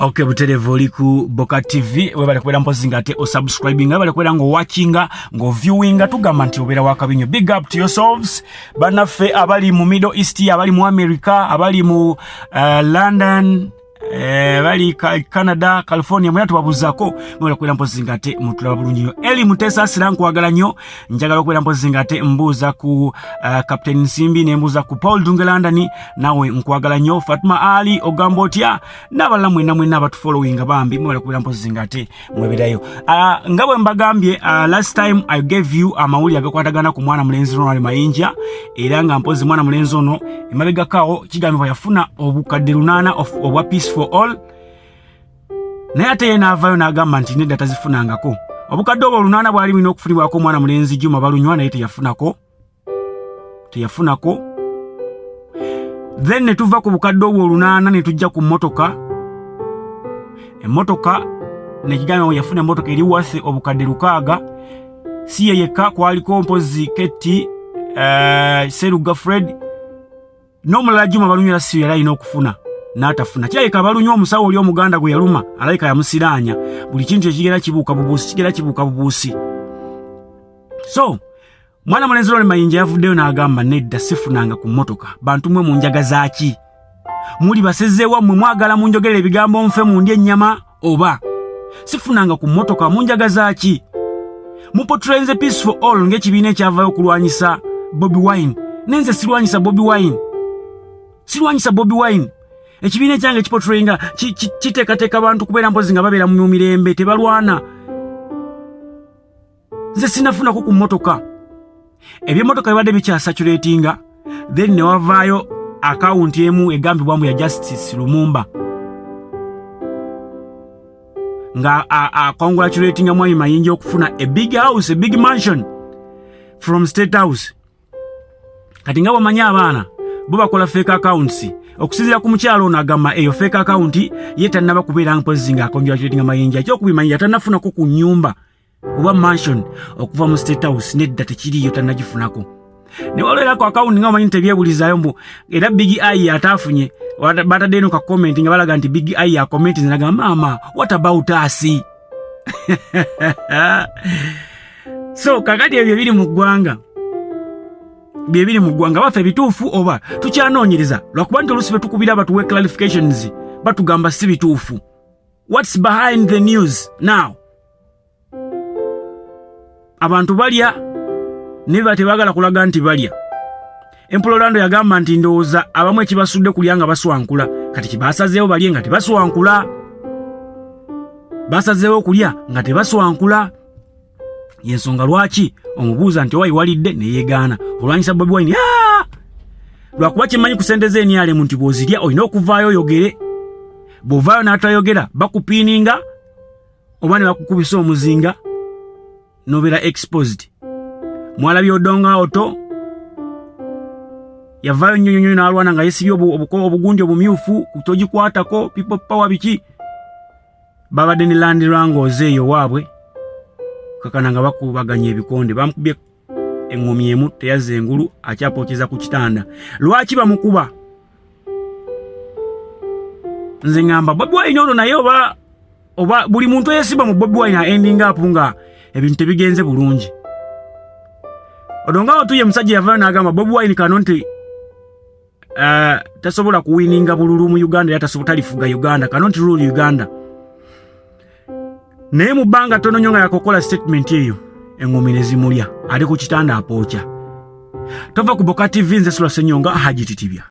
Ok, butereevu oli ku Boka TV. Webale kubeera mpozi nga ate osubscribinga, webale kubeera ng'owatchinga, ng'oviewinga. Tugamba nti obeera wakabi nnyo. Big up to yourselves, bannaffe abali mu Middle East, abali mu America, abali mu London, bali Canada, California, mwena tubabuzaako. Mwebale kubeera mpozi nga ate mutulaba bulungi nnyo. Eli Mutesa Sira, nkwagala nnyo. Njagala okubeera mpozi nga ate mbuuza ku Captain Nsimbi, nembuuza ku Paul Dunge London, nawe nkwagala nnyo. Fatuma Ali, ogamba otya? N'abalala mwenna mwenna abatufollowinga, bambi mwebale kubeera mpozi nga ate mweberayo. Nga bwe mbagambye, last time I gave you amawulire agakwatagana ku mwana mulenzi Ronald Mayinja, era nga mpozi mwana mulenzi ono emabegakaawo kigambibwa yafuna obukadde 800 obwa Peace for All, naye ate ye n'avaayo n'agamba nti nedda, tazifunangako. Obukadde obwo 800 bwali bulina okufunibwako omwana mulenzi Juma Balunywa, naye teyafunako, teyafunako. Then ne tuva ku bukadde obwo 800 ne tujja ku mmotoka. Emmotoka nekigambibwa yafuna emmotoka eri worth obukadde 600. Si ye yekka, kwaliko mpozi Keti Seruga Fred n'omulala Juma Balunywa, era si yali alina okufuna n'atafuna. Kirabika Balunywa, omusawo oli omuganda gwe yaluma, alabika yamusiraanya. Buli kintu ekigera kibuuka bubuusi, kigera kibuuka bubuusi. So mwana mulenzi Ronald Mayinja yavuddeyo n'agamba, nedda, sifunanga ku mmotoka. Bantu mwe munjaga zaaki? Muli basezeewa mmwe? Mwagala munjogera ebigambo nfe mundi ennyama, oba sifunanga ku mmotoka? Munjaga zaaki? Muportrayinze Peace for All ng'ekibiina ekyavayo okulwanyisa Bobi Wine. Nenze sirwanyisa Bobi Wine, sirwanyisa Bobi Wine. Ekibiina ekyange kiportrayinga, kiteekateeka bantu kubeera mpozi nga babeera mu mirembe, tebalwana. Nze sinafunako ku mmotoka. Ebyemmotoka bibadde bikyacirculatinga, then ne wavaayo akawunti emu egambibwa mbu ya Justice Lumumba nga acongratulatinga mwami Mayinja okufuna a big house, a big mansion from State House. Kati nga bwamanyi abaana bo bakola fake accounts, okusinziira ku mukyalo ono agamba eyo fake account, ye tannaba kubeera mpozi nga acongratulatinga Mayinja. Ekyokubi, Mayinja tannafunako ku nnyumba oba mansion okuva mu State House. Nedda, tekiriiyo, tannagifunako. Ne waliwo ku akawunti nga omanyi nti tebyebulizaayo, mbu era Big Eye ataafunye. Batadde eno ka comment nga balaga nti Big Eye acomment nagamba, "Maama, what about us?" So kakati ebyo biri mu ggwanga, byebiri mu ggwanga baffe bituufu oba tukyanoonyereza? Lwakuba nti oluusi betukubira batuwe clarifications, batugamba si bituufu. What's behind the news now? Abantu balya naye ba tebaagala kulaga nti balya. Empololando yagamba nti ndowooza abamu ekibasudde kulya nga baswankula. Kati kibasazeewo balye nga tebaswankula, basazeewo okulya nga tebaswankula. Yensonga lwaki omubuuza nti owayi walidde, neyegaana olwanyisa Bobi Wine. Ah! Lwakuba kyemmanyi ku sente z'enyalemu nti bw'ozirya olina okuvaayo oyogere. Bw'ovaayo n'atayogera, bakupiininga oba ne bakukubisa omuzinga nobeera exposed. Mwalabye Odonga Oto yavaayo nnyo nnyo n'alwana nga yeesibye obugundi obumyufu, togikwatako, People Power biki. Babadde ne Land Wranglers eyo waabwe, kakana nga bakubaganya ebikonde, bamukubye eŋŋomi emu, teyazza engulu, akyapookeza ku kitanda. Lwaki bamukuba? Nze ŋŋamba Bobi Wine ono naye oba buli muntu eyesimba mu Bobi Wine ending up nga ebintu tebigenze bulungi. Odonga Otuye musajja yavaayo n'agamba Bobi Wine kano nti tasobola kuwininga bululu mu Uganda, era tasobola, talifuga Uganda, kano nti rule Uganda. Naye mu bbanga ttono nnyo nga yakokola statement eyo, eŋŋomi ne zimulya, ali ku kitanda apookya. Tova ku Boka TV, nze Sula Senyonga Haji Titibya.